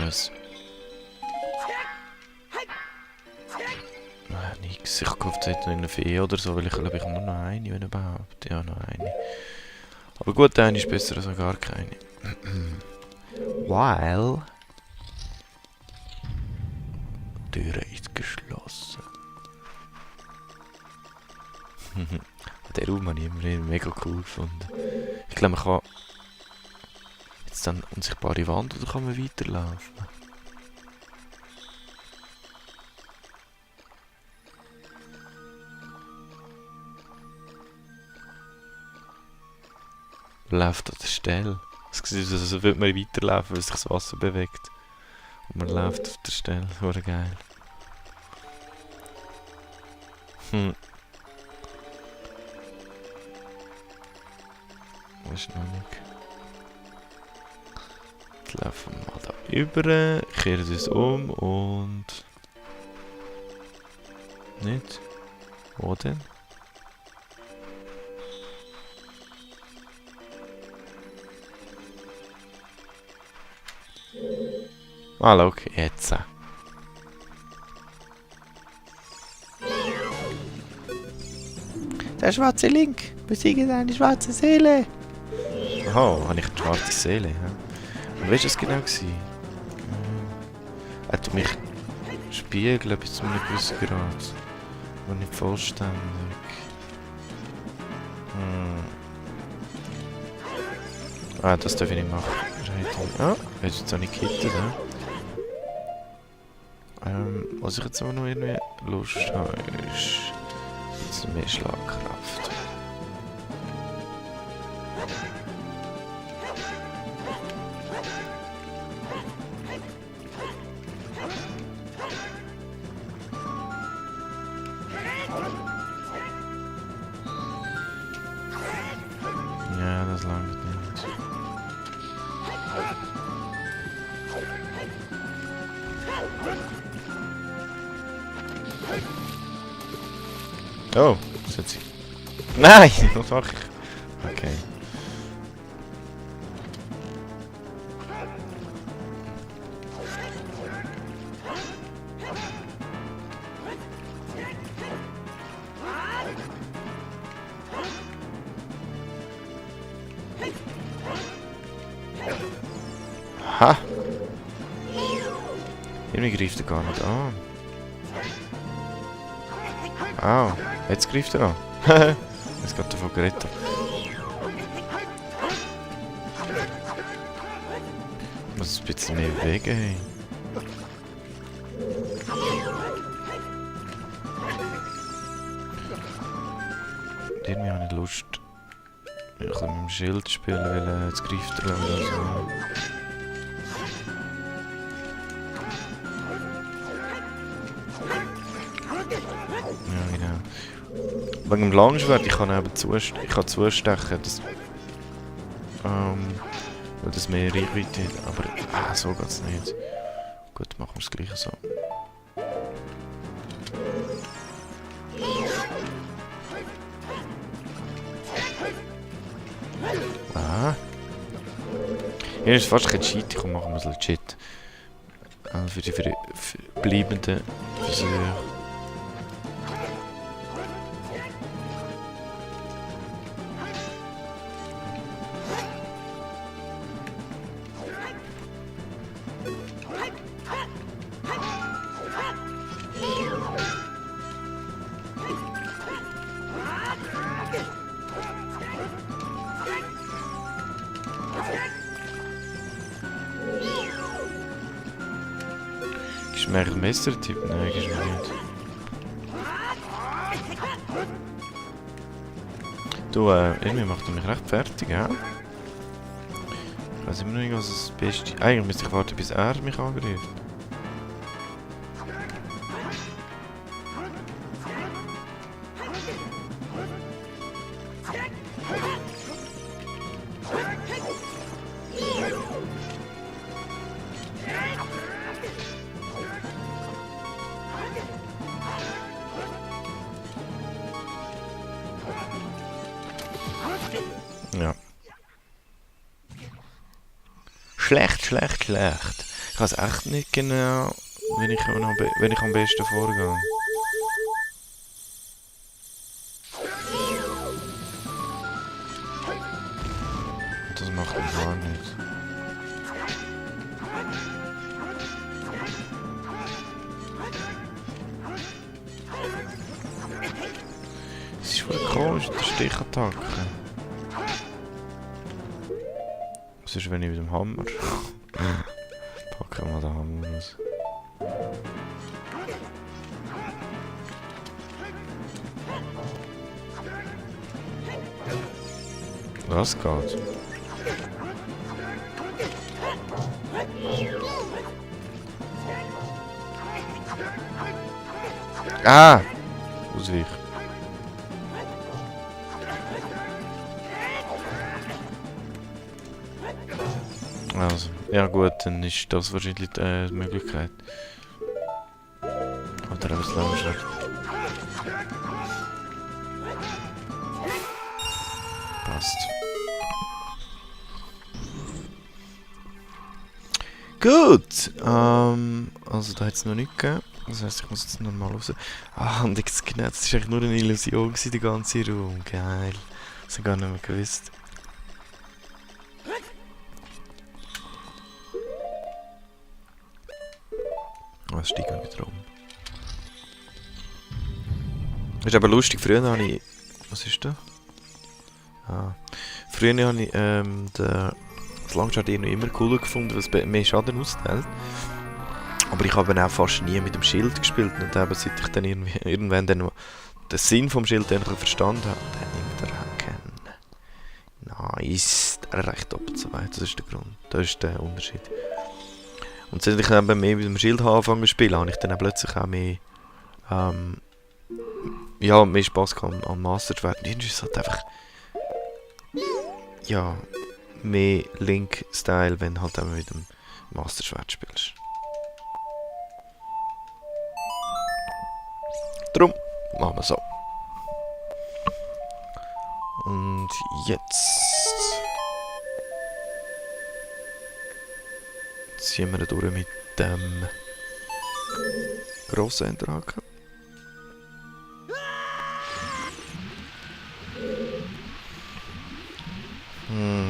Was? Nix. Ich habe gehofft, es hätte noch eine Fee oder so, weil ich glaube, ich habe nur noch eine, wenn überhaupt. Ja, noch eine. Aber gut, eine ist besser als gar keine. Weil... Die Tür ist geschlossen. Den Raum habe ich immer mega cool gefunden. Ich glaube, man kann... Jetzt dann unsichtbare Wand oder kann man weiterlaufen? Läuft an der Stelle. Es sieht aus, als würde man weiterlaufen, weil sich das Wasser bewegt. Und man läuft auf der Stelle. Das wäre geil. Weiß noch nicht. Jetzt laufen wir mal da über, kehren uns um und... Nicht? Wo denn? Ah, schau, jetzt. Der schwarze Link, besiege deine schwarze Seele. Oh, habe ich eine schwarze Seele? Ja? Und wie war das genau? Er tut mich spiegeln bis zu einem gewissen Grad. Aber nicht vollständig. Ah, das darf ich nicht machen. Ah, jetzt habe ich gehittet, ne? Was ich jetzt aber noch irgendwie Lust habe, ist jetzt mehr Schlagkraft. Ja, das langt nicht. Oh, sind sie. Nein, was mache ich? Okay. Ha! Irgendwie greift er gar nicht an. Au, jetzt greift er an. Jetzt geht er von gerettet. Ich muss ein bisschen mehr bewegen. Hey. Irgendwie habe ich Lust, ein bisschen mit dem Schild zu spielen, weil jetzt greift er oder so. Ja, genau. Wegen dem Langschwert, ich kann eben zustechen, das, weil das mehr Reichweite hat, aber so geht es nicht. Gut, machen wir das gleiche so. Ah. Hier ist fast kein Cheat, komm, machen wir es legit. Für die verbleibenden Versuche. Ist mir eigentlich ein Messertyp? Nein, ist mir nicht. Du, irgendwie macht er mich recht fertig, ja? Ich weiß immer noch nicht, was das Beste ist. Eigentlich müsste ich warten, bis er mich angreift. Ja. Schlecht, schlecht, schlecht. Ich Ich weiß echt nicht genau, wenn ich am besten vorgehe. Das macht man gar nicht. Es ist voll komisch, die Stichattacke. Was ist, wenn ich mit dem Hammer? Packen wir mal den Hammer raus. Was geht? Ah! Ausweich. Also, ja gut, dann ist das wahrscheinlich die Möglichkeit. Oder etwas langsam. Passt. Gut! Also da hat es noch nicht gegeben. Das heisst, ich muss jetzt normal raus. Ah, und jetzt genau, das war eigentlich nur eine Illusion gewesen, die ganze Raum. Geil. Das habe ich gar nicht mehr gewusst. Oh, es steigt wieder rum. Das ist aber lustig, früher habe ich... Was ist da? Ah. Früher habe ich das Langschartier noch immer cooler gefunden, weil es mehr Schaden austeilt. Aber ich habe auch fast nie mit dem Schild gespielt und eben, seit ich dann irgendwann den Sinn vom Schild verstanden habe, dann nimmt er kennen. Nice, der reicht doppelt so weit, das ist der Grund, das ist der Unterschied. Und seit ich dann mehr mit dem Schild angefangen zu spielen, habe ich dann auch plötzlich auch mehr, ja, mehr Spass gehabt am Master-Schwert. Und irgendwie ist es halt einfach, ja, mehr Link-Style, wenn du halt auch mit dem Master-Schwert spielst. Drum machen wir so. Und jetzt ziehen wir durch mit dem grossen Enterhaken.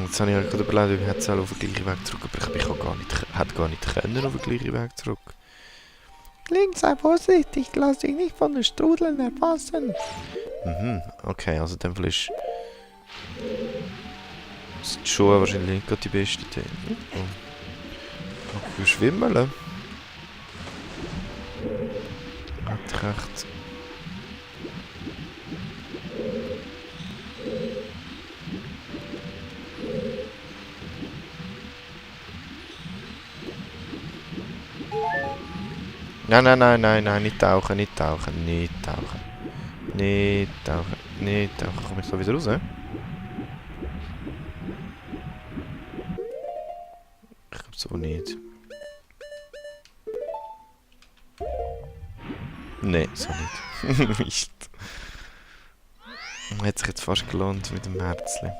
Jetzt habe ich gerade überlegt, ob ich jetzt auf den gleichen Weg zurück, aber ich hätte gar nicht können auf den gleichen Weg zurück. Link, sei vorsichtig, lass dich nicht von den Strudeln erfassen. Mhm, okay, also in dem Fall ist die Schuhe wahrscheinlich nicht gerade die beste Idee. Oh. Schwimmen? Hat ich recht. Nein, nicht tauchen. Komme ich da wieder raus? Ich glaube so nicht. Nein, so nicht. Mist. Hat sich jetzt fast gelohnt mit dem Herzchen.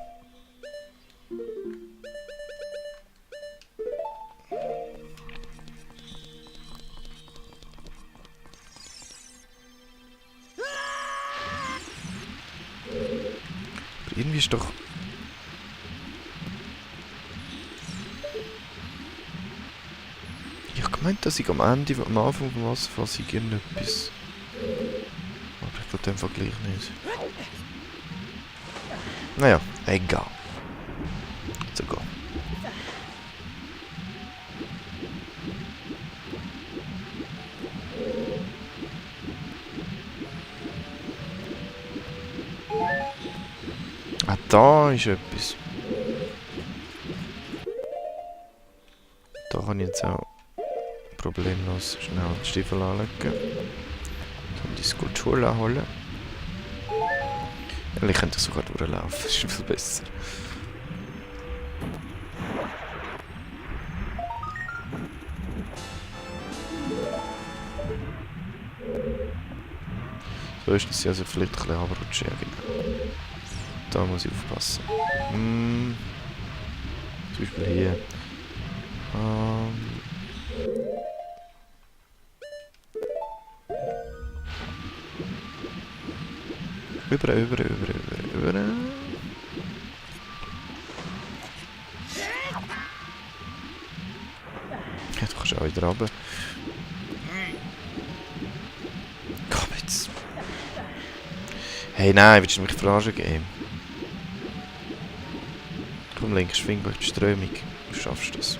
Irgendwie ist doch... Ich habe gemeint, dass ich am Ende, am Anfang vom Wasserfall irgendetwas... Aber ich glaube, den Fall gleich nicht. Naja, egal. So go. Ah, da ist etwas. Da kann ich jetzt auch problemlos schnell die Stiefel anlegen. Dann die Skulptur holen. Ja, ich könnte sogar durchlaufen, das ist viel besser. So ist es also vielleicht ein bisschen abrutschen, ja genau. Da muss ich aufpassen. Zum Beispiel hier. Über. Ja, du kannst auch wieder runter. Komm jetzt. Hey, nein, willst du mich verarschen, Game? Komm, links, schwing bei der Strömung. Du schaffst das.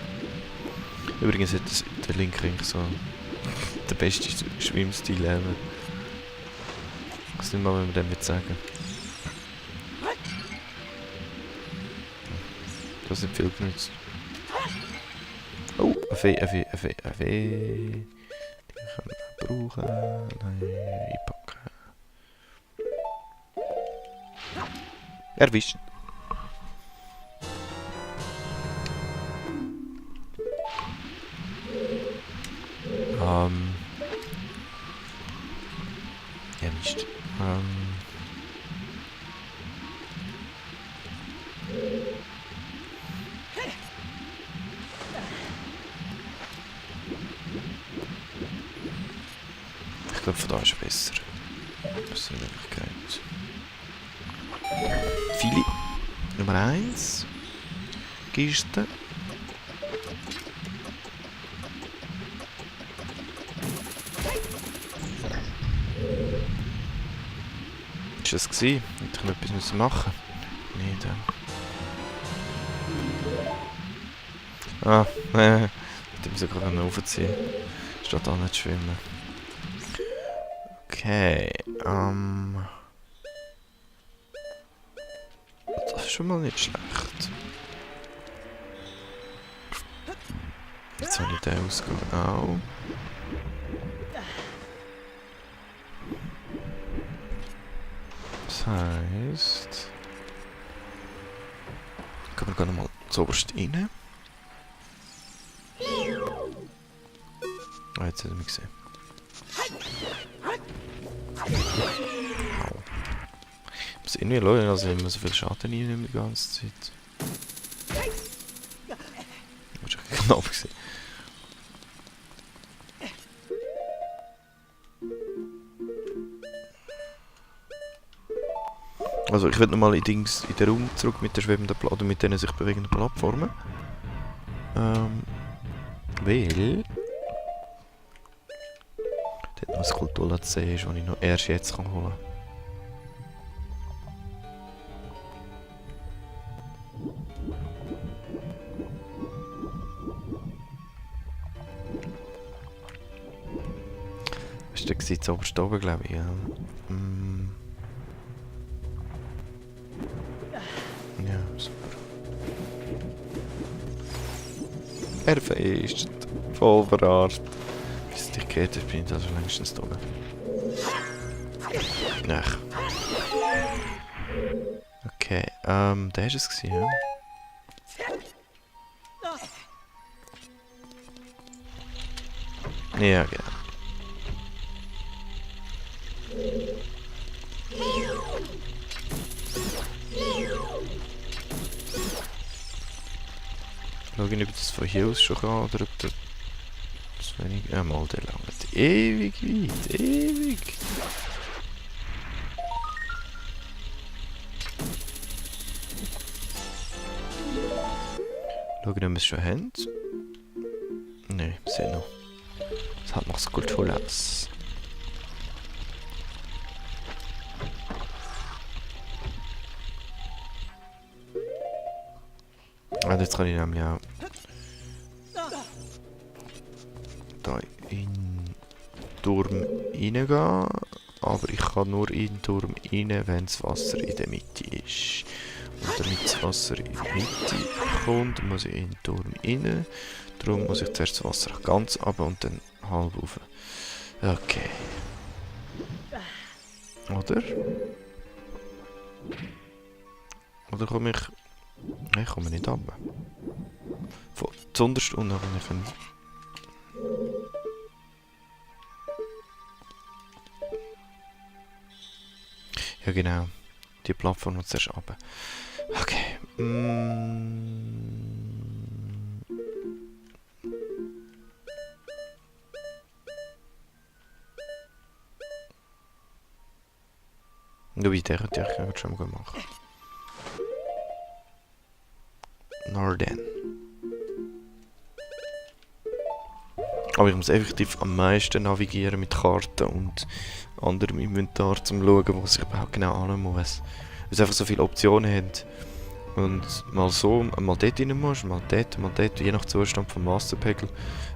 Übrigens hat der Linkring so der beste Schwimmstil ever. Ich weiß nicht mal, was man dem will sagen. Das ist nicht viel genutzt. Oh, ein Fee. Die können wir brauchen. Nein, einpacken. Erwischt. Erwischt. Ich glaube, von da ist besser. Das ist eine Möglichkeit. Viele. Nummer 1. Kiste. Ist das gewesen? Hätte ich noch etwas machen müssen? Nicht. Ich muss sogar raufziehen. Statt da nicht schwimmen. Okay, das ist schon mal nicht schlecht. Jetzt habe ich den Ausgang auch. Das heisst... Gehen wir gerade mal zuoberst rein. Ah, jetzt hat er mich gesehen. Au. Ich muss irgendwie schauen, dass ich immer so viel Schaden einnehme die ganze Zeit. Das war echt knapp gewesen. Also ich will nochmal in den Raum zurück mit der schwebenden oder mit den sich bewegenden Plattformen. Weil... dort noch eine Skulptur zu sehen ist, die ich noch erst jetzt holen kann. Ist der jetzt oberst oben, glaube ich, ja. Ja, super. Erfeist. Voll verarscht. Bis es dich geht, bin ich also längstens da oben. Ach. Okay, der ist es gewesen, ja? Ja, genau. Schauen, ob das von hier aus schon kann oder ob das zu wenig... Ja, mal, der langt ewig weit, ewig. Schauen, ob wir es schon haben. Nein, wir sehen noch. Es hat noch Skulptur aus. Ah, jetzt kann ich nämlich auch da in den Turm reingehen. Aber ich kann nur in den Turm rein, wenn das Wasser in der Mitte ist. Und damit das Wasser in die Mitte kommt, muss ich in den Turm rein. Darum muss ich zuerst das Wasser ganz runter und dann halb rauf. Okay. Oder? Oder komme ich... Nein, ich komme nicht runter. Von zuunterst unten kann ich können. Ja genau. Die Plattform muss zuerst runter. Okay. Wobei, der könnte ich eigentlich schon mal machen. Norden. Aber ich muss effektiv am meisten navigieren mit Karten und anderem Inventar, um zu schauen, was ich überhaupt genau hin muss. Weil es einfach so viele Optionen hat. Und mal so, mal dort rein musst, mal dort, je nach Zustand vom Wasserpegel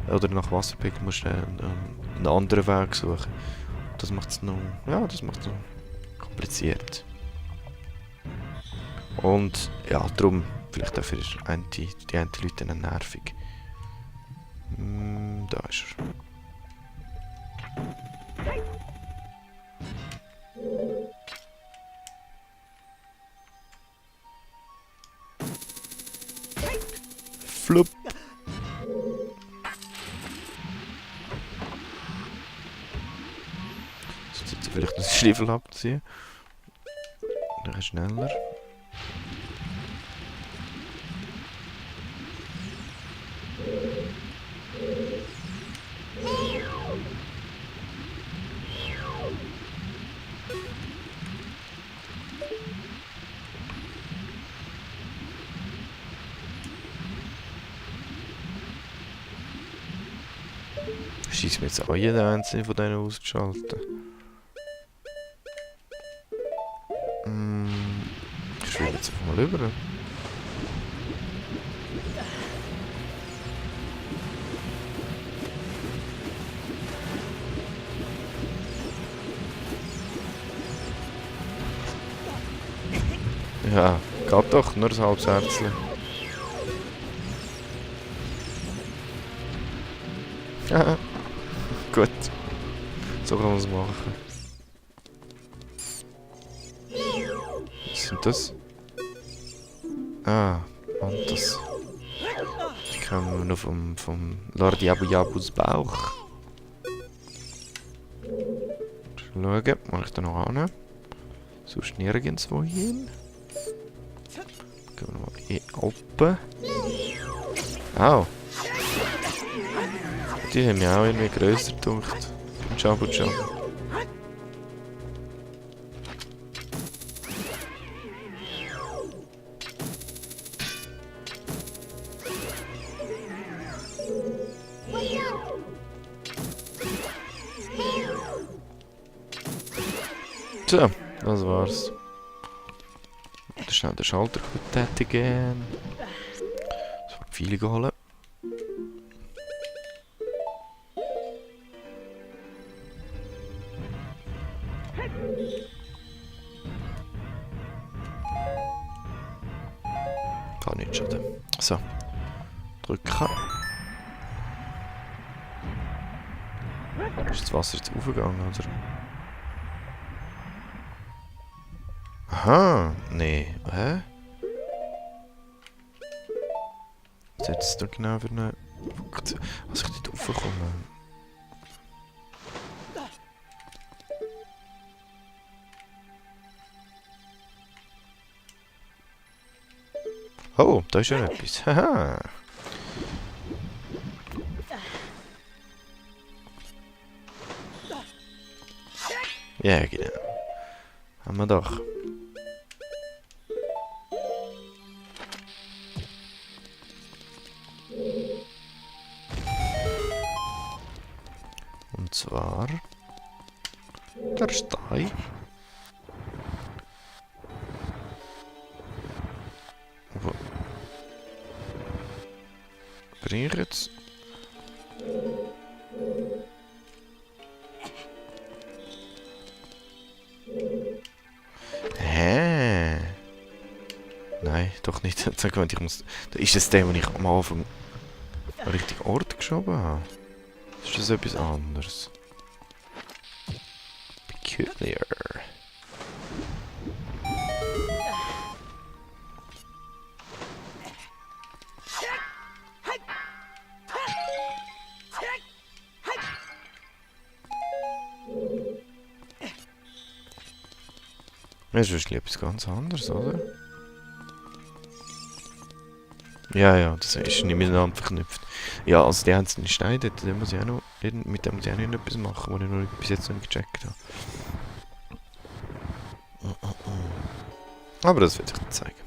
oder nach Wasserpegel musst du einen anderen Weg suchen. Das macht es noch, ja, das macht es noch kompliziert. Und ja, darum, vielleicht auch für die einen Leute dann nervig. Da ist er. Flup. Jetzt sollte ich vielleicht das Stiefel abziehen. Dann ist schneller. Scheiße, mir jetzt auch jeden einzelnen von denen auszuschalten. Ich schwimme jetzt einfach mal rüber. Ja, geht doch, nur ein halbes Herzchen. Ja, gut. So kann man es machen. Was sind das? Ah, und das. Die kommen noch vom Lord Yabu Yabus Bauch. Schauen, mache ich da noch an. Sonst nirgendwo hin. Gehen wir mal hier oben. Au! Die haben mich auch irgendwie grösser gedacht. Im Jabu Jabu. So, das war's. Schnell den Schalter tätigen. So, viele holen. Kann nicht schaden. So. Drücken. Ist das Wasser jetzt aufgegangen, oder? Aha, nee. Hä? Was hat es da genau für eine... Was ich dort raufkomme? Oh, da ist schon etwas. Haha. Ja, genau. Haben wir doch. Und zwar... Der Stein. Bring ich jetzt? Hä? Nein, doch nicht. Sag mal, ich muss... Ist das der, den ich am Anfang am richtigen Ort geschoben habe? Ist das etwas anderes? Peculiar. Das ist etwas ganz anderes, oder? Ja, ja, das ist nicht miteinander verknüpft. Ja, also die einzelnen Steine, mit dem muss ich auch noch etwas machen, was ich noch bis jetzt noch nicht gecheckt habe. Aber das werde ich dir zeigen.